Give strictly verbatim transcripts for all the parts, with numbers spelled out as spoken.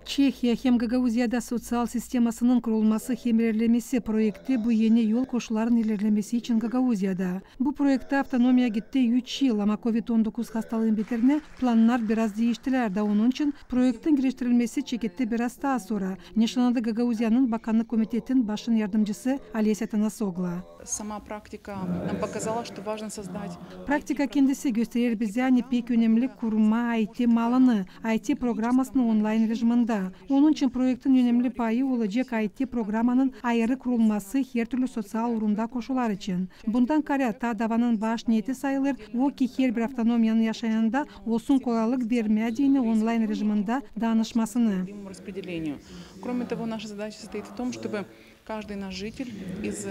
Çehiya hem Gagauziyada soţial sistemasının kurulması hem ilerlemesi proekti bu eni yol koşuların ilerlemesi için Gagauziyada. Bu proektä avtonomiya gitti üç yıl, ama kovid on dokuz hastalıın beterine plannar biraz diiştilär da, onun için proektin giriştirilmesi çeketti biraz taa sora, neşannadı Gagauziyanın Bakannık komitetin başın yardımcısı Olesya Tanasoglu. Сама практика нам показала, что важно создать. Praktika kendisi gösterer bizä, ani pek önemli kurmaa I T malını, I T programasını onlayn rejimindä. Onun için proektin önemli payı olacek I T programanın ayırı kurulması hertürlü soţial uurunda koşular için. Bundan kaarä, taa davanın baş neeti sayılêr o, ki herbir avtonomiyanın yaşayanında olsun kolaylık vermää deyni onlayn rejimindä daanışmasını. Кроме того, наша задача состоит в том, чтобы каждый наш житель из э,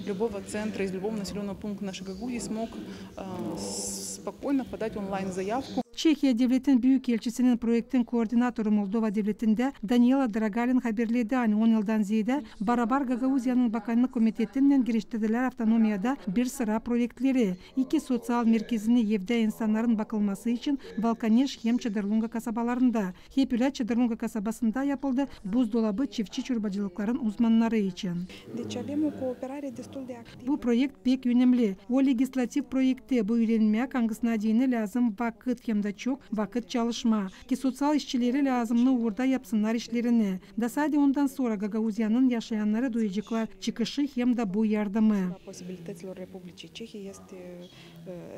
любого центра, из любого населённого пункта нашей Гагаузии смог э, спокойно подать онлайн-заявку. Çehiya devletin büük elçisinin proektin koordinatoru Moldova devletindä Daniela Dragalin haberledi, ani on yıldan zeedä barabar Gagauziyanın Bakannık komitetinnän giriştirdilär avtonomiyada bir sıra proektleri. İki soţial merkezini evdä insannarın bakılması için Valkaneş hem Çadırlunga kasabalarında. Hep ölä Çadırlunga kasabasında yapıldı buzdolabı çiftçi-çorbacılıkların uzmannarı için. Deci avem o cooperare destul de activă. Bu proekt pek önemli. O legislativ proekti, bu üürenmäk, angısına deyni lääzım vakıt hem dä çok vakıt çalışmaa, ki soţial işçileri lääzımnı uurda yapsınnar işlerini. Da sade ondan sora Gagauziyanın yaşayannarı duyaceklar çıkışı hem dä bu yardımı. Posibilităților Republicii Cehe este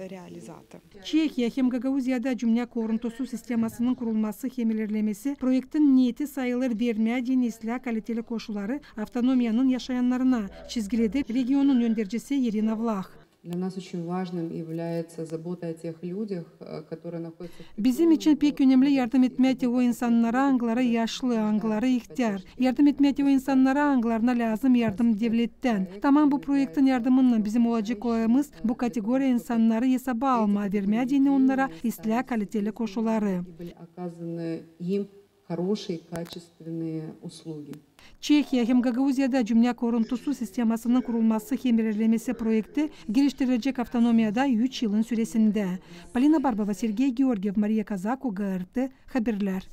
realizată. Çehiya hem Gagauziyada cümnä koruntusu sistemasının kurulması hem ilerlemesi proektin neeti sayılêr vermää deyni islää kaliteli koşuları avtonomiyanın yaşayannarına, çizgiledä regionun öndercisi İrina Vlah. Для нас очень важным является забота о тех людях, э, которые находятся в... Bizim için pek önemli yardım etmää o insannara, angıları yaşlı, angıları ihtär. Yardım etmää o insannara, angılarına lääzım yardım devlettän. Tamam bu proektin yardımınnan bizim olacek kolayımız bu kategoriya insannarı esaba almaa, vermää deyni onnara islää kaliteli koşuları. И были оказаны им хорошие, качественные услуги. Çehiya hem Gagauziyada cümnä koruntusu sistemasının kurulması hem ilerlemesi proekti giriştirilecek avtonomiyada üç yılın süresindä. Polina Barbova, Sergey Georgiev, Mariya Kazaku, G R T haberlär.